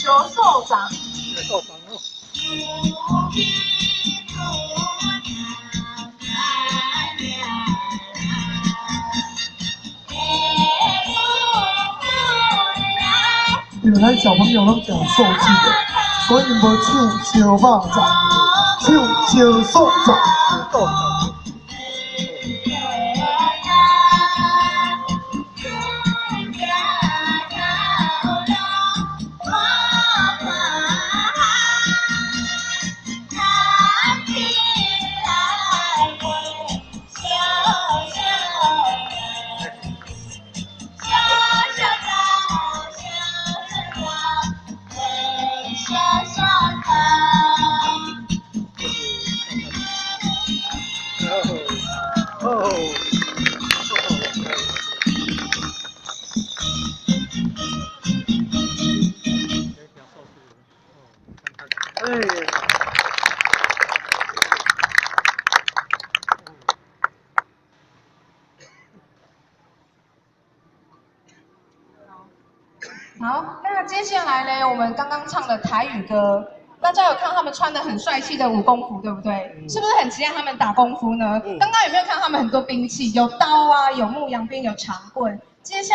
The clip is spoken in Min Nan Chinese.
相素粽。素粽哦。因為咱小朋友攏食素食的，所以𪜶無唱燒肉粽，唱燒素粽。素粽。好，那接下來呢？我們剛剛唱的台語歌，大家有看到他們穿的很帥氣的武功服，對不對？是不是很期待他們打功夫呢？剛剛有沒有看到他們很多兵器？有刀啊，有牧羊鞭，有長棍。接下